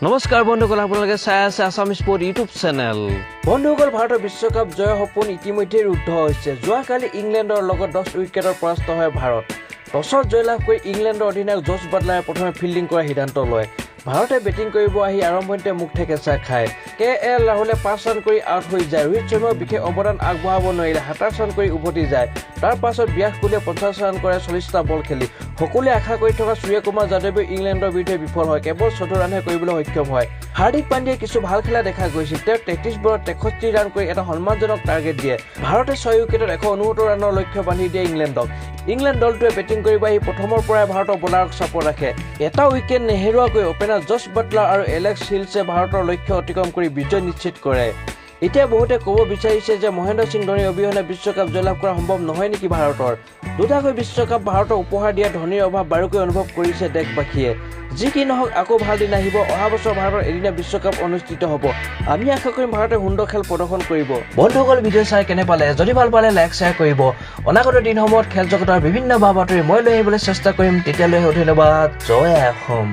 নমস্কাৰ বন্ধুসকল, আপোনালোকে চাই আছে আছাম স্পৰ্ট ইউটিউব চেনেল। বন্ধুসকল, ভাৰতৰ বিশ্বকাপ জয়ৰ সপোন ইতিমধ্যেই ৰুদ্ধ হৈছে। যোৱাকালি ইংলেণ্ডৰ লগত 10 উইকেটত পৰাস্ত হয় ভাৰত। টছত জয়লাভ কৰি ইংলেণ্ডৰ অধিনায়ক জছ বাটলাৰে প্ৰথমে ফিল্ডিং কৰাৰ সিদ্ধান্ত লয়। ভাৰতে বেটিং কৰিব আহি আৰম্ভণিতে মুখ থেকেচা খায়। কে এল ৰাহুলে 5 ৰান কৰি আউট হৈ যায়। ৰোহিত শৰ্মাও বিশেষ অৱদান আগবঢ়াব নোৱাৰিলে, 27 ৰান কৰি উভতি যায়। তাৰ পাছত বিৰাট কোহলীয়ে 50 ৰান কৰে 40টা বল খেলি। সকলোৱে আশা কৰি থকা সূৰ্যকুমাৰ যাদৱেও ইংলেণ্ডৰ বিৰুদ্ধে বিফল হয়, কেৱল 14 ৰানহে কৰিবলৈ সক্ষম হয়। হাৰ্দিক পাণ্ডিয়াই কিছু ভাল খেলা দেখা গৈছিল। তেওঁ 33 বলত 63 ৰান কৰি এটা সন্মানজনক টাৰ্গেট দিয়ে। ভাৰতে 6 উইকেটত 169 ৰানৰ লক্ষ্য বান্ধি দিয়ে ইংলেণ্ডক। ইংলেণ্ড দলটোৱে বেটিং কৰিব আহি প্ৰথমৰ পৰাই ভাৰতৰ বলাৰক চাপত ৰাখে। এটা উইকেট নেহেৰুৱাকৈ অপেনাৰ জছ বাটলাৰ আৰু এলেক্স হিলছে ভাৰতৰ লক্ষ্য অতিক্ৰম কৰি বিজয় নিশ্চিত কৰে। এতিয়া বহুতে ক'ব বিচাৰিছে যে মহেন্দ্ৰ সিং ধোনীৰ অবিহনে বিশ্বকাপ জয়লাভ কৰা সম্ভৱ নহয় নেকি ভাৰতৰ? দুটাকৈ বিশ্বকাপ ভাৰতক উপহাৰ দিয়া ধোনীৰ অভাৱ বাৰুকৈ অনুভৱ কৰিছে দেশবাসীয়ে। যি কি নহওক, আকৌ ভাল দিন আহিব। অহা বছৰ ভাৰতৰ এদিনীয়া বিশ্বকাপ অনুষ্ঠিত হ'ব। আমি আশা কৰিম ভাৰতে সুন্দৰ খেল প্ৰদৰ্শন কৰিব। বন্ধুসকল, ভিডিঅ' চাই কেনে পালে? যদি ভাল পালে লাইক, শ্বেয়াৰ কৰিব। অনাগত দিনসমূহত খেল জগতৰ বিভিন্ন বা বাতৰি মই লৈ আহিবলৈ চেষ্টা কৰিম। তেতিয়ালৈ ধন্যবাদ। জয় অসম।